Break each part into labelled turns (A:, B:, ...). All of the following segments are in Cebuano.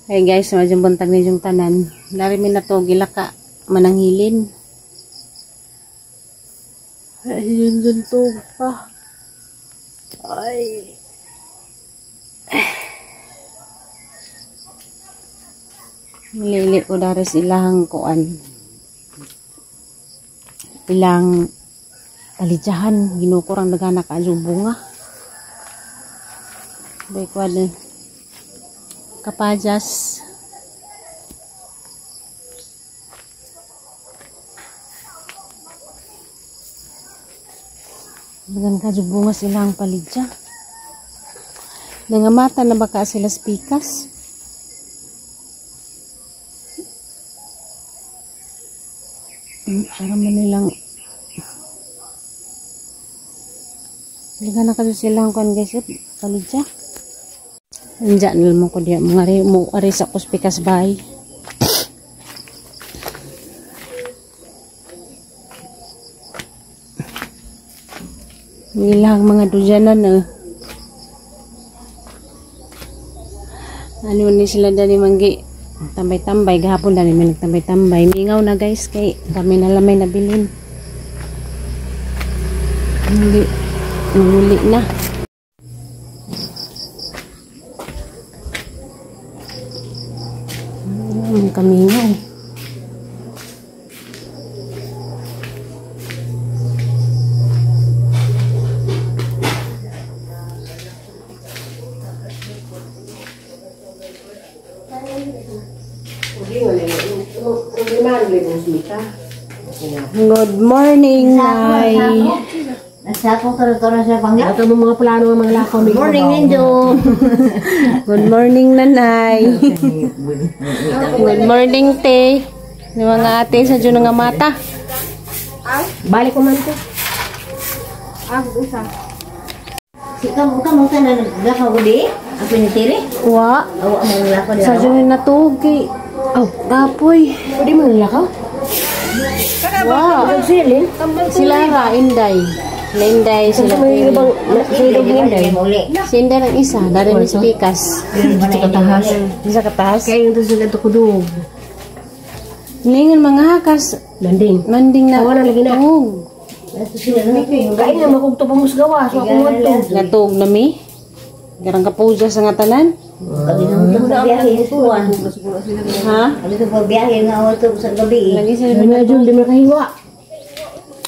A: Hey guys, madyong buntag ninyong tanan. Dari mi na to gilaka mananghilin. Ayun dun to pa. Ay. Milili ko dari ilahang kuan. Ilang palidyahan. Ginukurang nagana ka bunga. Day kuan kapajas. Dagan ka bunga silang palidya. Nangamata na baka sila spikas. Para man nilang dagan na kayo silang kuan guys, palidya. Andiyan nila mo ko diya mga ari mo ari sa kuspikas bay. Ilang mga dudyanan eh. Ano ni sila dani manggi tambay-tambay gahapon dani may nagtambay-tambay. Mingaw na guys kay kami na lamay nabilin. Hindi muli na. Kami nga eh. Good morning, Nay.
B: Mga plano mga lakaw.
C: Good morning, Nindo.
A: Good morning, Nanay. Good morning, te. Ni mga ate sa dyan nga mata.
B: Balik ko man to.
C: Usa. Sika mo ka mo ka na naglakaw ko di? Ang pinitiri?
A: Wa.
C: Awa mo naglakaw di.
A: Sa dyan natugi. Oh, kapoy.
B: Pwede mo naglakaw?
A: Wa. Sila ra, Inday. Inday, sila. Si Inday ng isa, dari ni Pikas.
B: Sa katahas.
A: Sa katahas?
B: Kaya yung sila ito kudog.
A: Ningan mga hakas.
B: Manding.
A: Manding na.
B: Tawa na lagi na. Kaya nga makugto pa musgawa. So ako nga to.
A: Natug na mi. Garang kapuja sa nga tanan. Ha?
C: Pagbiyahe nga ako sa gabi.
A: Lagi sila
B: Medyo hindi makahiwa.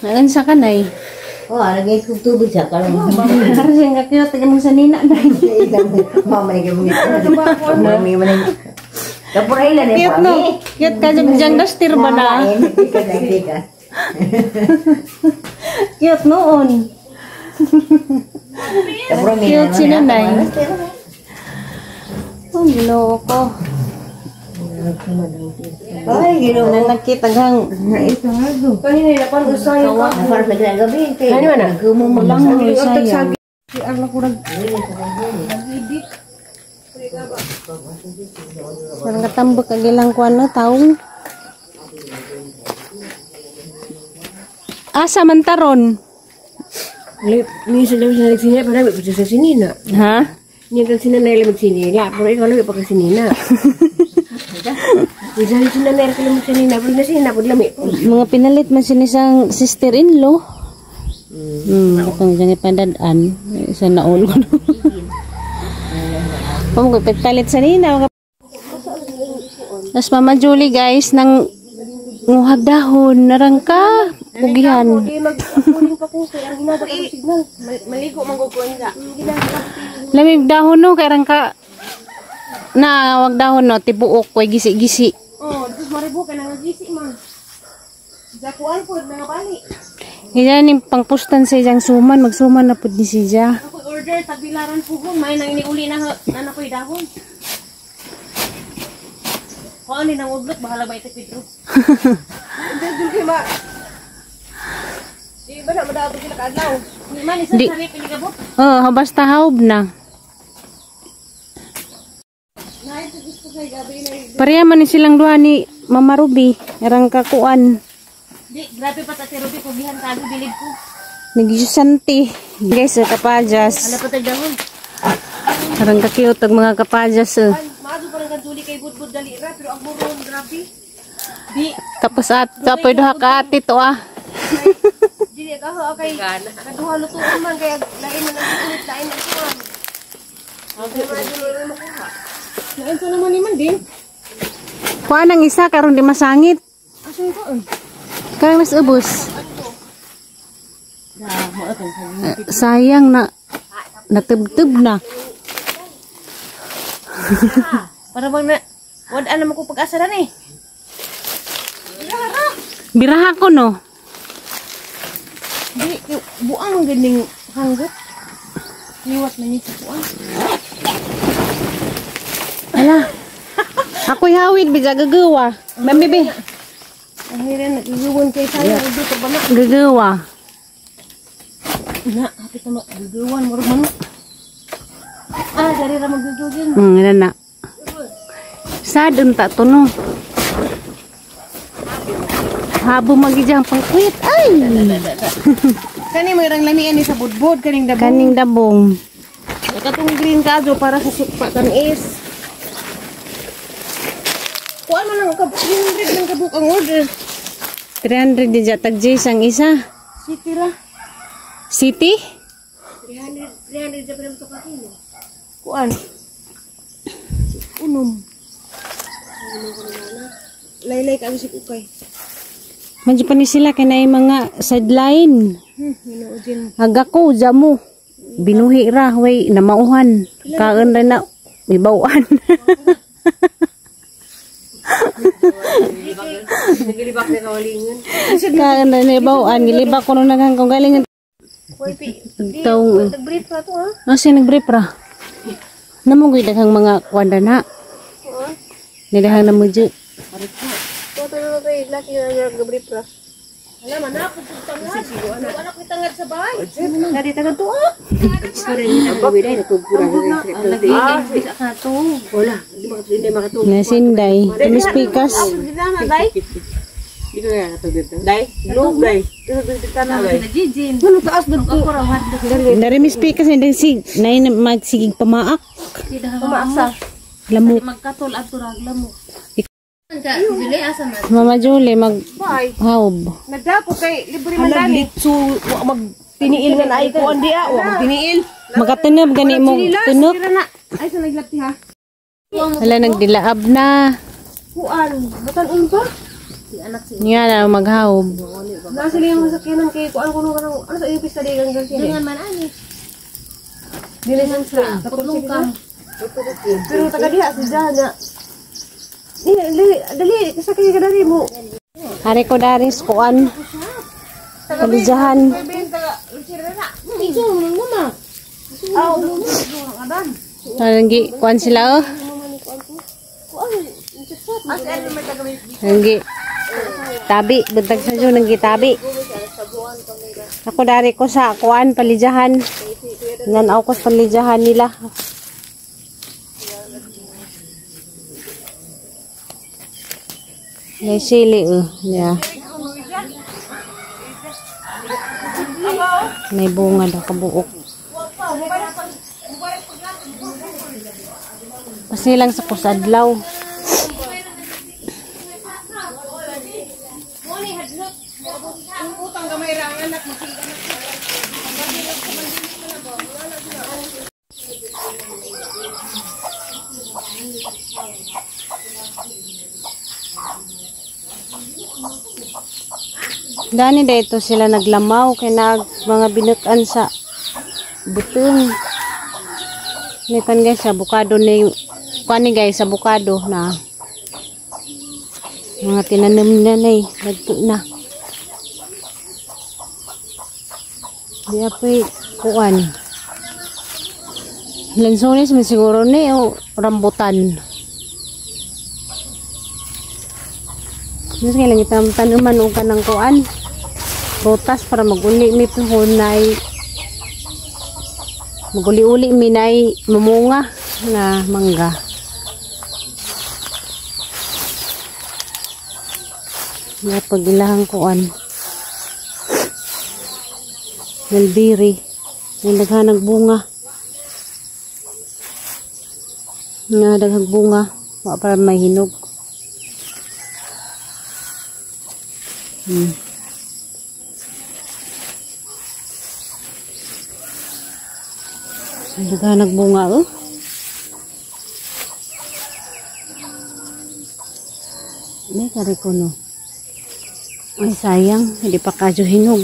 A: Alan sa kanay.
C: Oh, lagi ko tubig sa karon.
A: Karon siya nga kiyot taga mong sanina na.
C: Mama ni kamo. Mami man. Kapuray lang
A: eh. Cute no. Cute ka jang dastir ba na? Cute noon. Cute si nanay. Oh, Ginoo ko.
C: Ay, Ginoo.
A: Nanakit aghang.
B: Kanina pa usay ka.
C: Para sa gabi kay.
B: Ano na?
A: Lang sayang. Parang katambak ang ilang kuan no taong. Asa man taron?
B: Ni sila sila sinina para may sa sinina.
A: Ha?
B: Niya kag sinanay lang magsinina, pero ikaw lang pa sinina. Isa sinanay ka lang magsinina, pero na sinina pud lami.
A: Mga pinalit man sinisang sister-in-law. Katong dyan ipadadaan. Isa na ulo. Kung palit sa nina. Tapos Mama Julie guys, nang nguhag dahon, narangka, pugihan. Lamig dahon no, kay rangka. Na, wag dahon no, tibuok, way gisi-gisi.
B: Oh, tapos maribo ka nang gisi man. Jakuan po, mga bali.
A: Yan yung pangpustan sa iyang suman, magsuman na po ni siya.
B: Ako order, tagbilaran po ko, may nang iniuli na na ko'y dahon. Kung ano nang udlot, bahala ba ito, Pedro? Di ba na madaabot sila kaadlaw? Di man, isa sa pinigabot.
A: Oo, basta haub na. Pareha man ni silang duha ni Mama Ruby, arang kakuan.
B: Di, grabe pa ta si Ruby, kugihan ka, bilib ko.
A: Nagyusanti. Guys, kapajas.
B: Ala pa tayo dahon.
A: Arang ka-cute ang mga kapajas.
B: sa kanjuli kay budbud dali ra pero ang buron grabe. Di
A: Tapos at kapoy duha ka ate to ah.
B: dili ka ho kay kaduha lutuon man kay lain man ang ulit lain ang kuan. Lain sa naman ni man din.
A: Kuha ng isa karon di masangit.
B: Asan ko?
A: Karang nas ubos. Sayang na natubtub na.
B: Para bang na wala naman ko pag-asa na eh.
A: Biraha ko no.
B: Di buang ang ganing hanggot. Liwat na niya sa kuan.
A: Ala. Ako'y hawid bija gagawa. Mami be.
B: Ang hirin nagigawon kay sayang dito ba na?
A: Gagawa.
B: Na, hapit na magagawan murag manok. Ah, dari ra magdudugin.
A: Ina na. Sad unta to no. Habo magijang pangkwit. Ay.
B: Kani mo irang lamian ni sa budbud kaning dabong.
A: Kaning dabong.
B: Katong green kajo para sa sukpa tamis. Kuan man lang ka 300 lang kabuk ang order.
A: 300 di tag J's ang isa.
B: City ra.
A: City?
B: 300 300 sa to ka kilo. Kuan. Unom. Laylay ka si ukay.
A: Medyo pa ni sila kay naay mga sideline.
B: Hinuodin.
A: Aga ko jamo. Binuhi ra way namauhan. Kaon ra na ibawan.
B: Nagilibak na kawalingon.
A: Kaon ra na ibawan. Gilibak ko nung naghang kong galingan. Tawng.
B: Nag-brief na to ha.
A: Oh, siya nag-brief ra. Namugoy daghang mga kwanda na. Nidahang namudyo.
B: Toto na kay laki na nag-brief ra. Wala man ako tangad. Wala ko tangad sa bahay. Dali tangad to ah.
A: Nasinday. Tumispikas. Narimispikas hindi sig nay magsigig pamaak.
B: Pamaaksa.
A: Lamok.
B: Magkatol at turag lamok.
A: Mama Julie mag haob.
B: Nagdako kay libre man dani. Litso wa mag tiniil nga naay kuan di ah, wa mag tiniil.
A: Makatunop gani mo tunok.
B: Ay sa naglapti ha.
A: Wala nagdilaab na.
B: Kuan, batan-on pa.
A: Nga na maghaob.
B: Nasa liya mo sa sakyanan kay kuan kuno kanang ano sa iyong pista di kang ganti. Dungan man ani. Dili man sa tatlong ka. Pero taga diha sa jana. Dali, dali, sa kay kadali mo.
A: Hari ko daris kuan. Palijahan. Nanggi kuan sila oh. Nanggi tabi, buntag sa dyan, nanggi tabi. Ako dari ko sa kuan palijahan. Nanaw ko sa palijahan nila. May sili oh. Yeah. May bunga daw kabuok. Pasilang sa kusadlaw. Dani dito sila naglamaw kay nag mga binutan sa butong. Ni kan guys, abukado ni kuan ni guys, abukado na mga tinanim na nay, nagto na. Di apoy kuan. Lansones man siguro ni o rambutan. Mas kailangan kita tanuman og kanang kuan. Prutas para maguli mi pohon nay maguli-uli mi nay mamunga na mangga. Nga pagilahang kuan. Nalbiri. May daghanag bunga. Nga daghang bunga. Wa pa may hinog. Daghan nagbunga oh. May kare ko no. Ay sayang, hindi pa kadyo hinog.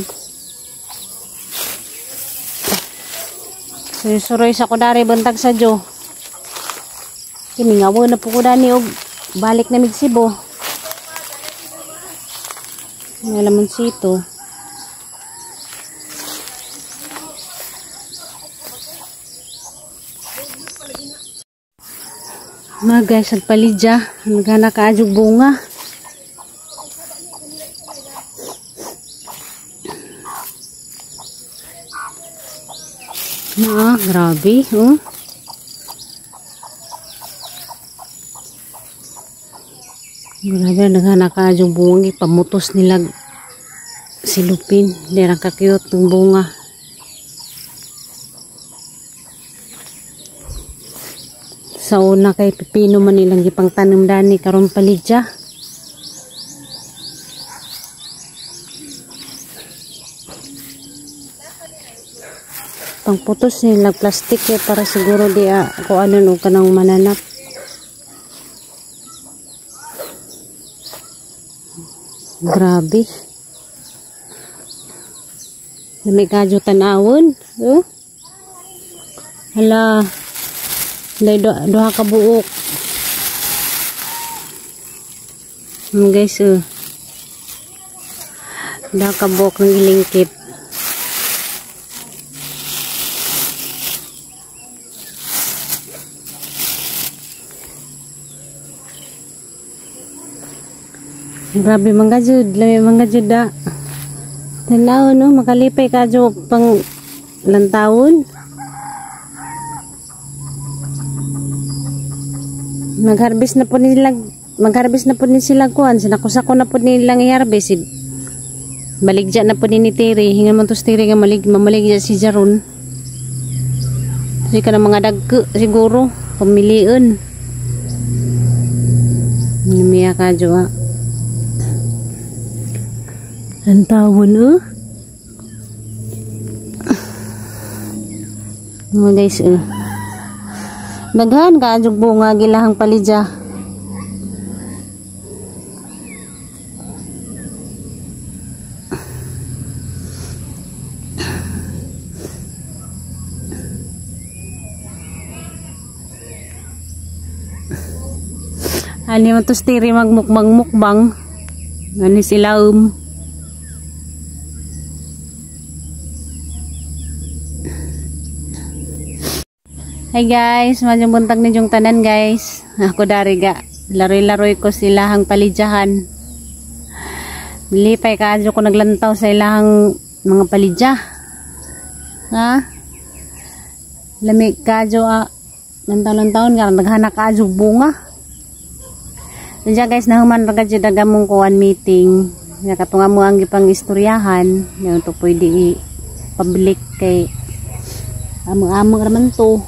A: Suroy-suroy sa kudari bantag sa jo. Kimingaw na po ko dani og balik na migsibo. May lamonsito. Mga guys, nagpalidya. Naghana ka adyog bunga. Ah, grabe, oh. Grabe, naghana ka adyog bunga. Pamutos nila silupin. Dirang ka-cute ng bunga. Sa una kay pipino man ilang gipang tanom dani karon palidya. Pangputos nila plastic eh, para siguro di ko ano no kanang mananap. Grabe. Lami kadyo tan-awon. Oh. Hala. Dahil duha ka buok. Guys, oh. Duha ka buok ng ilingkit. Grabe mga jud, lami mga jud da. Tanaw no, makalipay ka jud pang lantawon. Nag-harvest na po nila, mag-harvest na po ni sila kuan, sinako-sako na po nilang i-harvest. Baligya na po ni Terry, hingan man to si Terry nga mamaligya si Jaron. Kasi ka ng mga dagko siguro, pamilion. Namiya ka jo ah. Ang tawon oh. Mga guys oh. Daghan ka jug bunga gilahang palidya. Ani man to stiri magmukbang-mukbang. Ani sila Hi guys, madyong buntag ni jung tanan guys. Ako dari ga, laroy-laroy ko silahang palidyahan. Lipay kaadyo ko naglantaw sa ilahang mga palidya. Ha? Lami kaadyo lantaw-lantawon nga naghanak kaadyo bunga. Diyan guys, nahuman ra gud daga mong kuan meeting. Nya katunga mo ang gipang istoryahan, nya to pwede i-public kay amo-amo ra man to.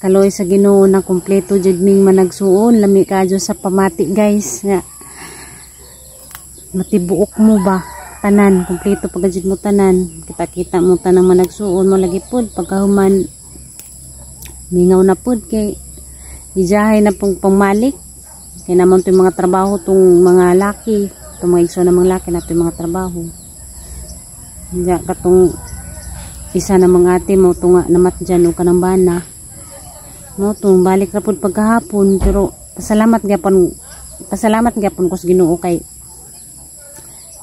A: Kaloy sa Ginoo na kumpleto jud ming managsuon, lami kaadyo sa pamati guys nga matibuok mo ba tanan, kumpleto pag jud mo tanan, kita-kita mo tanang managsuon mo lagi pud pagkahuman mingaw na pud kay ijahay na pong pamalik. Kay naman tong mga trabaho tong mga laki, tong mga igsoon na mga laki na tong mga trabaho. Diya katong isa na mga ate mo tunga namatdyan o kanang bana. No, tong balik ra pud pagkahapon pero pasalamat gyapon ko sa Ginoo kay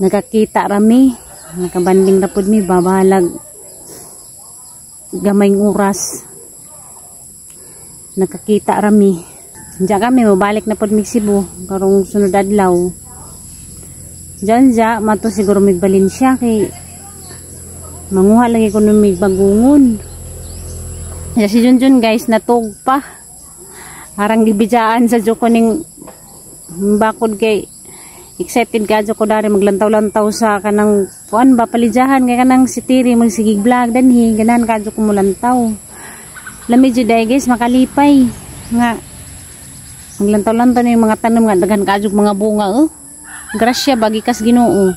A: nakakita ra mi, nakabanding ra pud mi babalag gamayng oras. Nakakita ra mi. Diya kami mobalik na pud mig Cebu karong sunod adlaw. Diyan ja mato siguro mig Valencia kay manguha lagi ko mig bagungon. Ya si Junjun guys natug pa. Harang gibijaan sa joko ning bakod kay excited ka joko dari maglantaw-lantaw sa kanang kuan ba palidyahan kay kanang si Tiri magsigig vlog danhi ganahan ka joko molantaw. Lami jud ay guys makalipay nga Maglantaw-lantaw na yung mga tanom nga daghan kaayog mga bunga oh. Grasya bagi kas Ginoo.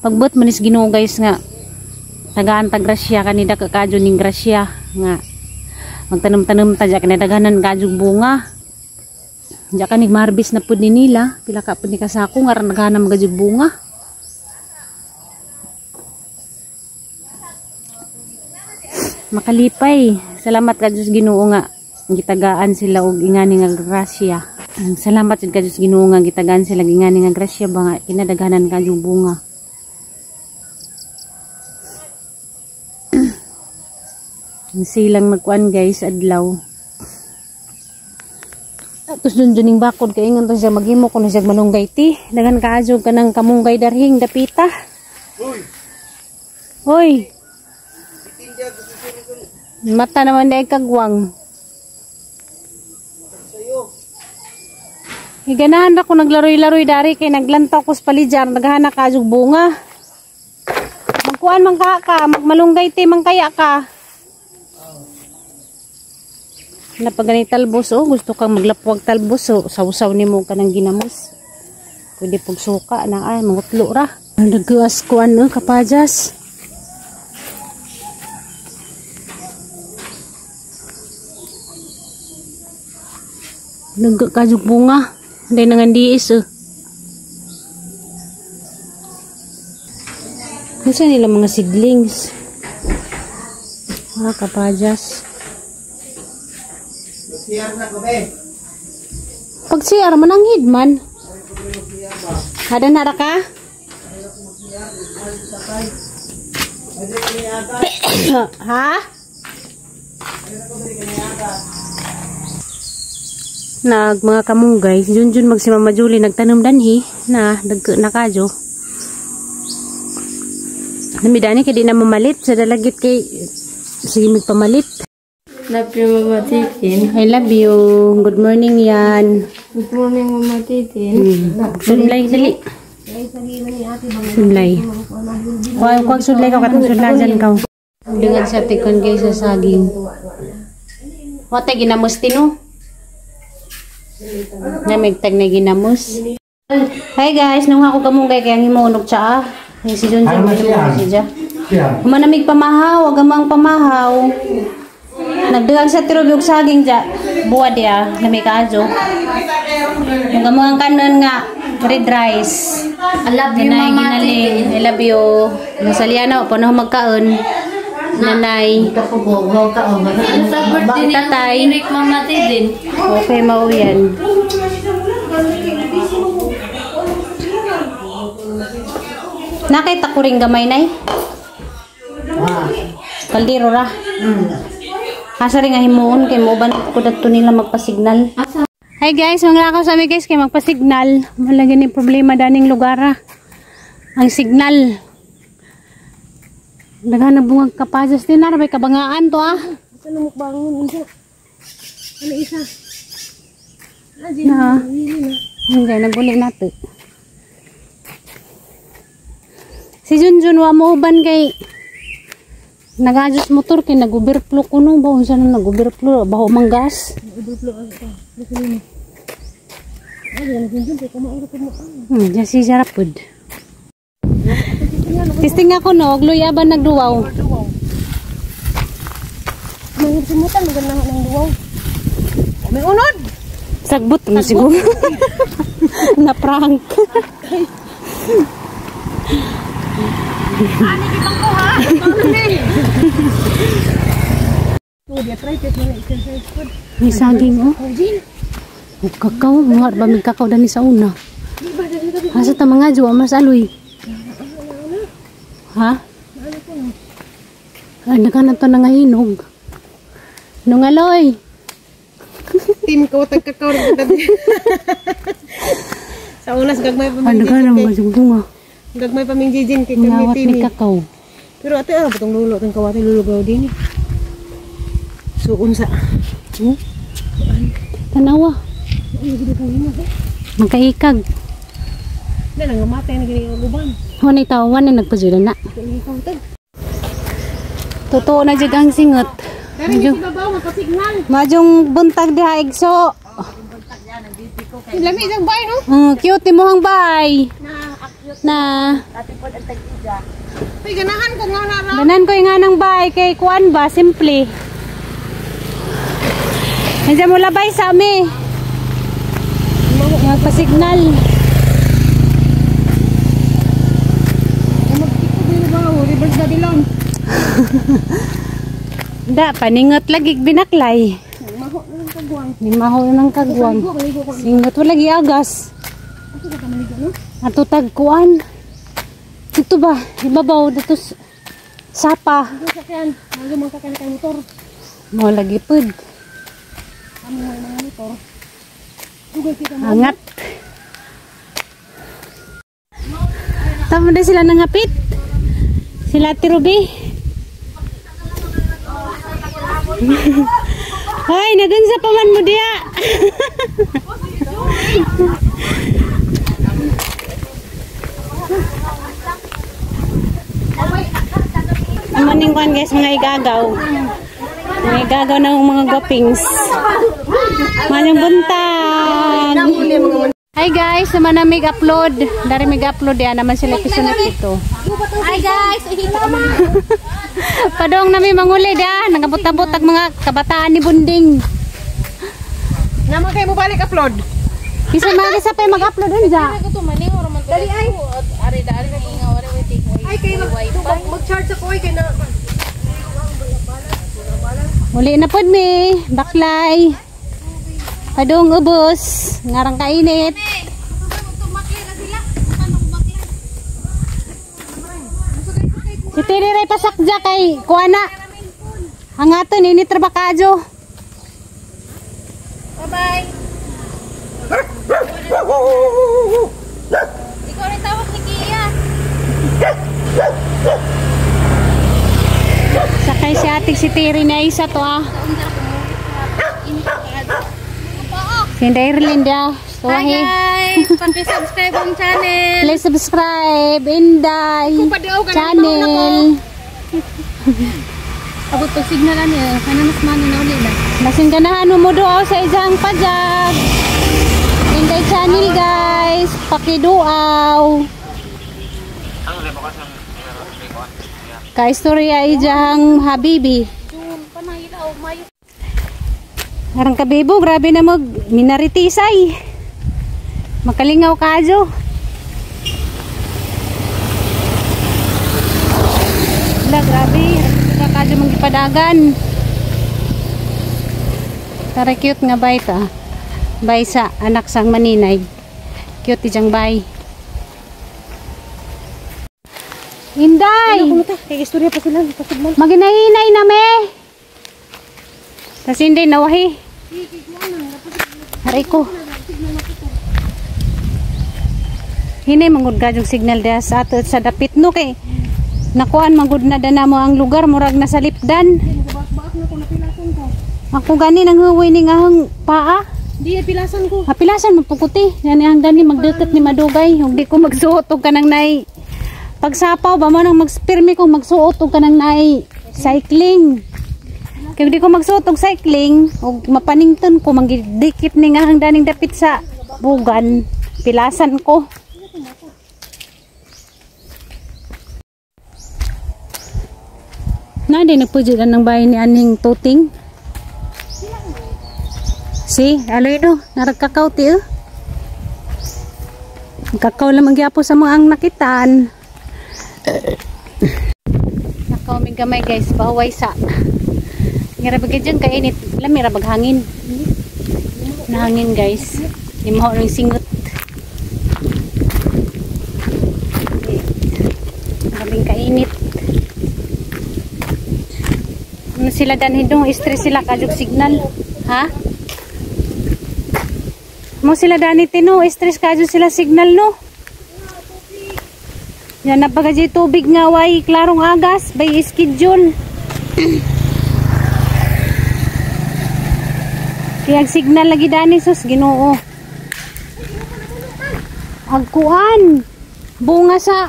A: Pagbot man is Ginoo guys nga tagaan ta grasya kanida ka kaadyo ning grasya nga magtanom-tanom ta diya kanidaghanan kaayog bunga. Diya ka nigmaharbis na pud ni nila, pila ka pud ni kasako nga naghanam gadyog bunga. Makalipay. Salamat ka Diyos Ginoo nga gitagaan sila og ingani nga grasya. Salamat jud ka Diyos Ginoo nga gitagaan sila og ingani nga grasya ba nga kinadaghanan ka yung bunga. Silang magkuan guys adlaw. Tapos dun dun yung bakod kay ingon to siya maghimo kuno siya malunggay ti. Daghan kaadyo ka ng kamunggay darhing dapita. Hoy. Hoy. Mata naman na kagwang. Higanahan ako naglaroy-laroy dari kay naglantaw ko sa palijar, naghana ka yung bunga. Magkuan man ka ka, magmalunggay ti man kaya ka. Napagani talbos oh, gusto kang maglapwag talbos oh, sawsaw nimo ka ng ginamos. Pwede pug suka na ay mangutlo ra. Nagkuas kuan oh, kapajas. Nagkakajog bunga. Hindi na nga diis oh. Nasa nila mga seedlings. Mga kapajas. Pag CR mananghid man. Hada nara ka? Ha? Nag mga kamunggay, junjun mag si Mama Julie nagtanom danhi na nagkadyo. Namidani kay di na mamalit sa dalagit kay sige magpamalit.
B: Love you Mama Titin.
A: I love you. Good morning yan.
B: Good morning Mama Titin.
A: Sudlay dali. Sudlay. Kuwag sudlay ka katong sudlay dyan ka. Dengan sa tikon kay sa saging. Wate ginamos tino. Namigtag na ginamos. Hi guys, nung ako kamunggay kaya ang himunog siya ah. Si Junjun si Ja. Humanamig pamahaw, wag amang pamahaw. Nagdugang sa tirog yung saging ja. Buwa diya, namig kaadyo. Yung amang kanon nga red rice.
C: I love you Mama Titin.
A: I love you. Masaliana pa na magkaon. Nanay. Tatay.
C: Mama Titin.
A: Okay, mau yan. Nakita ko rin gamay, nay. Kaldero ra. Asa rin nga himuon kay mo ban ko dadto nila magpasignal. Hi guys, manglakaw sa ami guys kay magpasignal. Wala gani problema daning lugar ra. Ang signal. Daghan na bungag kapajas din na may kabangaan to ah.
B: Ano mukbangon isa? Ano isa?
A: Na. Hindi naguli nato. Si Junjun wa mo uban kay nag-adjust motor kay nag-overflow kuno ba unsa na nag-overflow baho mang gas.
B: Overflow ang ito.
A: Diyan si Jarapod. Testing ako no, og luya ba nagduwaw?
B: Manghibsimutan maganda ng duwaw. May unod.
A: Sagbot mo siguro. Na prank.
B: Ani kitang ko ha.
A: May saging oh. O kakao, mga ba may kakao dani sa una. Asa ta mga juwa mas aloy. Ha? Ay, naghanap to na nga hinog. Nung aloy.
B: Team ko tagkakaw rin kita. Sa unas gagmay pa
A: Ay, naghanap mga bunga.
B: Gagmay pa ming jijin kay kami
A: team. Ni kakao.
B: Pero ate ano patong lulo tong kawati lulugaw din eh. So unsa?
A: Tanawa. Magkaikag.
B: Na lang matay na gini ang uban.
A: Hunay tawa na nagpajulan na. Totoo na jud ang singot.
B: Madyong
A: buntag diha igso.
B: Lami isang bay no?
A: Cute ni mohang bay. Na.
B: Ay, ganahan ko nga na ra.
A: Ganahan ko nga ng bay kay kuan ba simple. Nandiyan mo labay sa ami. Magpa-signal.
B: Reverse Babylon.
A: Da, paningot lagi binaklay.
B: Maho na ng kagwang.
A: Maho na ng kagwang. Singot wala lagi agas. Ato tagkuan. Dito ba? Ibabaw dito sapa.
B: Sakyan. Mga sakyan kay motor.
A: Mo lagi pud.
B: Amo mga motor. Dugay kita mo.
A: Angat. Tama na sila nangapit. Sila Ate Ruby. Hoy, nagunsa pa man mo diya. Maning kuan guys, mga igagaw. Mga igagaw ng mga gopings. Manyong buntag. Hi guys, naman na mig-upload. Dari mig-upload yan naman sila episode ito.
C: Hi guys,
A: Padong nami manguli da, nangabot-abot ang mga kabataan ni Bunding.
B: Naman kayo mo balik upload.
A: Bisa mga sa pa mag-upload unja.
B: Dali ay. Ay kayo mag-charge ako ay kay na.
A: Uli na pod mi, baklay. Padong ubos, ngarang kainit. Si Tiri ray pasakja kay kuana. Hangaton init ra ba kaadyo?
C: Bye-bye. Ikaw rin tawag ni Kia.
A: Sakay si ating si Tiri na isa to ah. Si Inday ah.
C: Hi guys! Paki-subscribe ang channel.
A: Please subscribe, Inday channel.
C: Abot pag signal ano eh. Kana mas mano na uli na.
A: Masing ganahan mo do sa isang pajag. Inday channel guys, pakiduaw. Kaistorya ijang habibi. Arang kabibo, grabe na mag minaritisay. Makalingaw kajo. Wala, grabe. Ka kajo mangipadagan. Tara cute nga bay ta. Bay sa anak sang maninay. Cute ijang bay. Inday!
B: Kay istorya pa sila pasigman.
A: Maginahinay na me. Tas hindi nawahi. Aray ko. Hinay mangud ka yung signal diha sa ato sa dapit no kay nakuan mangud na dana mo ang lugar murag nasa lipdan. Ako gani nang huwi ni nga ang paa.
B: Di pilasan ko.
A: Hapilasan magpukuti. Yan ang gani magdukot ni madugay. Ug di ko magsuot og kanang nay pagsapaw ba man ang magspirmi ko magsuot og kanang nay cycling. Kay di ko magsuot og cycling ug mapanington ko manggidikit ni nga ang daning dapit sa bugan. Pilasan ko. Na di nagpujud ang bahay ni aning tuting. Si, aloy no, naragkakaw ti eh. Kakaw lamang gyapo sa mga ang nakitaan. Nakaw mig gamay guys, bahuway sa. Ngira bagay dyan kainit, lami ra baghangin. Nahangin guys. Limaho ng singot. Maraming kainit. Ano sila danhin dong, stress sila kadyog signal. Ha? Mo sila dani tino, stress kadyo sila signal no. Yan na pagka tubig nga way klarong agas by schedule. Kaya signal lagi dani sus Ginoo. Agkuan bunga sa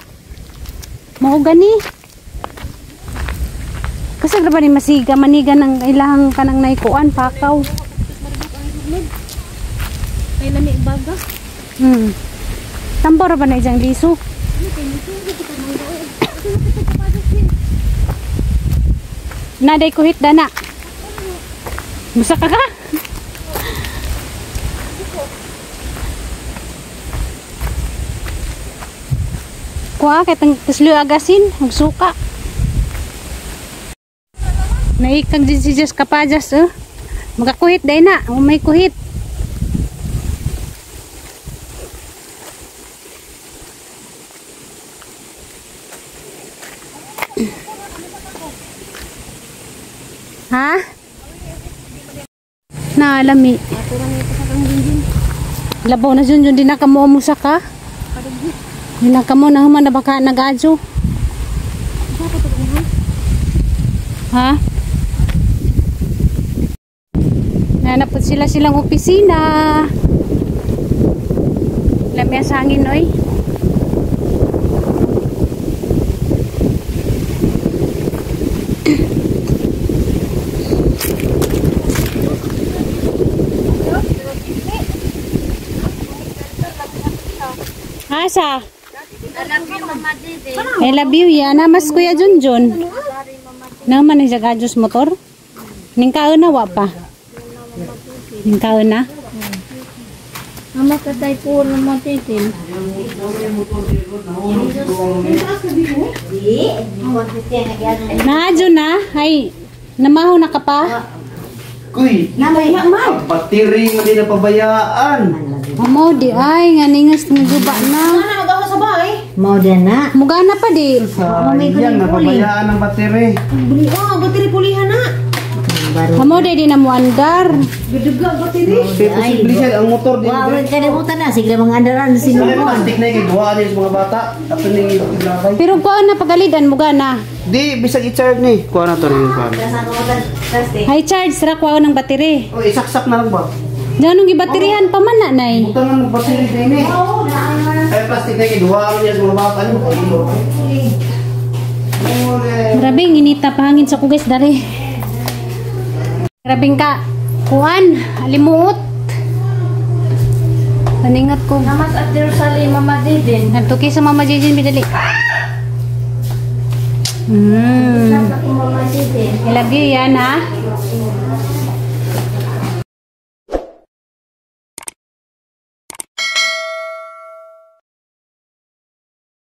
A: mao gani. Kasi ba ni masiga maniga ng ilahang kanang naikuan pakaw.
B: Ay lami baga.
A: Tambor ba na ijang liso? Naday kuhit dana. Musa ka ka? Kuha kay tang tuslo agasin ug suka. Naikag din si Jess kapajas eh. Makakuhit day na, may kuhit. Ha? Naalami. Labaw na jun din na kamo musa ka. Di na kamo na human na baka nag-adyo. Ha? Nanapot sila silang opisina. Lami ang hangin oy. Asa? I love you, yan. Mas Kuya Junjun. Naman ang jagadjos motor. Ning kaon na, wa pa. Ning kaon na.
C: Mama katay po naman titin.
A: Naadyo na. Ay, namaho na ka pa.
D: Kuy, ang batiri nga di napabayaan.
A: Amo di ay, nga ningas ng guba na.
C: Mau na.
A: Mugana pa di.
D: Sayang, napabayaan ang batiri.
B: Oh, bateri pulihan na.
A: Amo di di na mo andar.
B: Giduga bateri.
D: Di posible siya ang motor di.
C: Wa wa kalimutan na sige mga andaran
D: Ay,
C: sinuon.
D: plastic na yung gawa niya sa mga bata. Ato ning iglabay.
A: Pero kuan na pagalidan mugana.
D: Di bisag i-charge ni. Kuha na to rin kuha.
A: Ay charge ra kuan ng battery.
D: Oh, isaksak na lang ba?
A: Ganong gibaterihan pa man na nay.
D: Butangan mo batiri din eh. Ay, plastic na yung gawa niya sa mga bata. Ano ba?
A: Grabe inita pahangin sa ko guys dali. Grabing ka kuan alimuot. Paningat ko.
C: Namas at Jerusalem Mama Didin.
A: Nagtuki sa Mama Jijin bidali.
C: Mama Didin.
A: I love you yan ha.